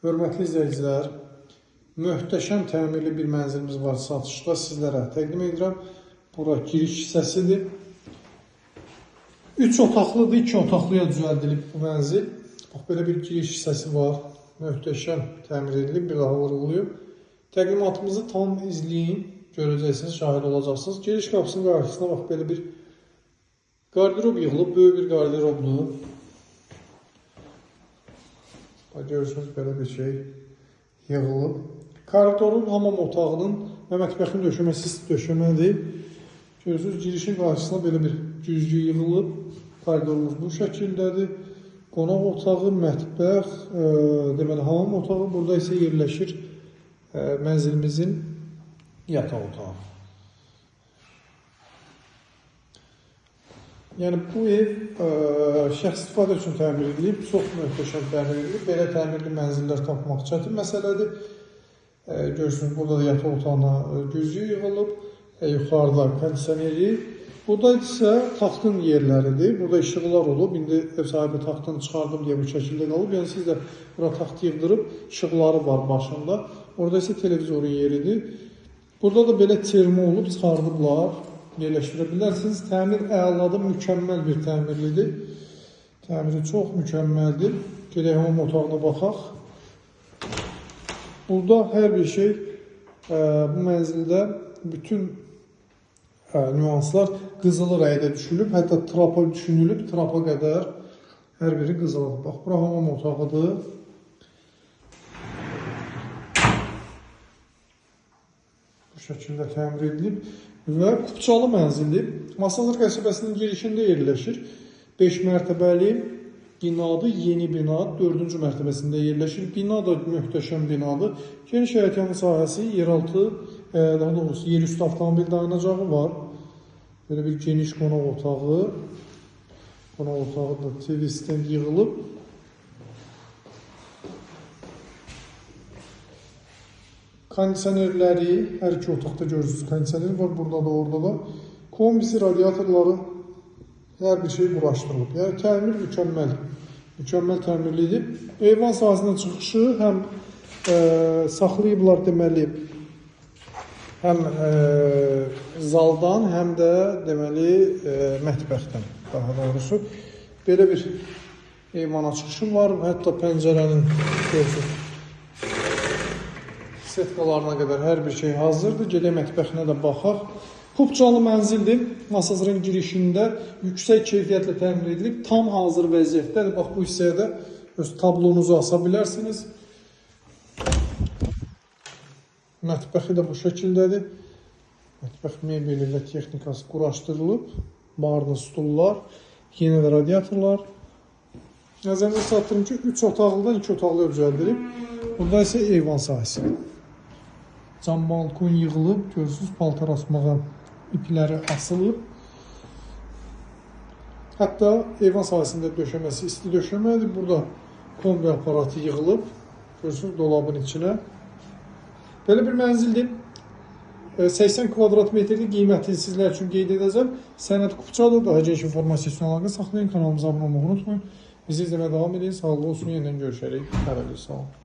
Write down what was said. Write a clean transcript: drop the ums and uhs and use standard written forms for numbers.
Hörmətli izləyicilər, möhtəşəm təmirli bir mənzilimiz var satışda, sizlərə təqdim edirəm. Bura giriş hissəsidir. 3 otaqlıdır, 2 otaqlıya düzəldilib bu mənzil. Bax, belə bir giriş hissəsi var. Möhtəşəm təmir edilib, bir daha vurğulayıb. Təqdimatımızı tam izləyin, görəcəksiniz, şahid olacaqsınız. Giriş qapısının qarşısına bax, belə bir qardirob yığılıb, böyük bir qardirobdur. Bax, görürsünüz, belə bir şey yığılıb. Koridorun, hamam otağının və mətbəxin döşəməsi döşəmədir. Görürsünüz, girişin qarşısına belə bir güzgü yığılıb. Koridorumuz bu şəkildədir. Qonaq otağı, mətbəx, deməli hamam otağı. Burada isə yerləşir mənzilimizin yataq otağı. Yəni bu ev şəxsi istifadə üçün təmir edilib, çox möhtəşəm təmir edilib. Belə təmirli mənzillər tapmaq çətin məsələdir. Görürsünüz, burada da yataq otağına güzgü yığılıb, yuxarıda kondisioneri. Burada isə taxtın yerləridir. Burada işıqlar olub. İndi ev sahibi taxtını çıxardım deyə bu şəkildə qalıb. Yəni siz də bura taxt yığdırıb, işıqları var başında. Orada isə televizorun yeridir. Burada da belə termo olub, çıxardıblar. Yerləşdirə bilərsiniz. Təmir əladır, mükəmməl bir təmirlidir. Təmiri çox mükəmməldir. Gedək hamam otağına baxaq. Burada hər bir şey bu mənzildə bütün nüanslar qızılı rəydə düşülüb. Hətta trapa düşünülüb, trapa qədər hər biri qızılıdır. Bax, bura hamam otağıdır. Bu şəkildə təmir edilib və kupçalı mənzildir. Masazır qəsəbəsinin girişində yerləşir. 5 mərtəbəli binadır, yeni bina, 4-cü mərtəbəsində yerləşir. Bina da möhtəşəm binadır. Geniş həyətyanı sahəsi, yeraltı, daha doğrusu yerüstü avtomobil dayanacağı var. Belə bir geniş qonaq otağı. Qonaq otağı da TV stand yığılıb. Kondisionerləri, hər iki otaqda görürsünüz, kondisioner var, burada da, orada da. Kombisi, radiatorları, hər bir şey quraşdırılıb. Yəni təmir mükəmməl, mükəmməl təmirlidir. Eyvan sahəsindən çıxışı həm saxlayıblar deməli, həm zaldan, həm də deməli mətbəxdən daha doğrusu. Belə bir eyvana çıxışı var. Hətta pəncərənin görürsünüz, setkalarına qədər hər bir şey hazırdır. Gedək mətbəxinə də baxaq. Kupçalı mənzildir. Masazırın girişində yüksək keyfiyyətlə təmir edilib. Tam hazır vəziyyətdədir. Bax, bu hissəyə də öz tablonuzu asa bilərsiniz. Mətbəxi də bu şəkildədir. Mətbəx mebeli və texnikası quraşdırılıb. Barlı stullar, yenə də radiatorlar. Nəzərinizə çatdırım ki, 3 otaqlıdan 2 otaqlıya düzəldilib. Burada isə eyvan sahəsi. Cam balkon yığılıb, görürsünüz, paltar asmağa ipləri asılıb. Hətta eyvan sahəsində döşəməsi isti döşəmədir. Burada kombi aparatı yığılıb, görürsünüz, dolabın içinə. Belə bir mənzildir. 80 kvadrat metrlik qiyməti sizlər üçün qeyd edəcəm. Sənəd kupçadır. Daha geniş informasiya üçün əlaqə saxlayın. Kanalımıza abunə olmağı unutmayın. Bizi izləməyə davam edin. Sağlıqlı olsun. Yenidən görüşərik. Hələlik, sağ olun.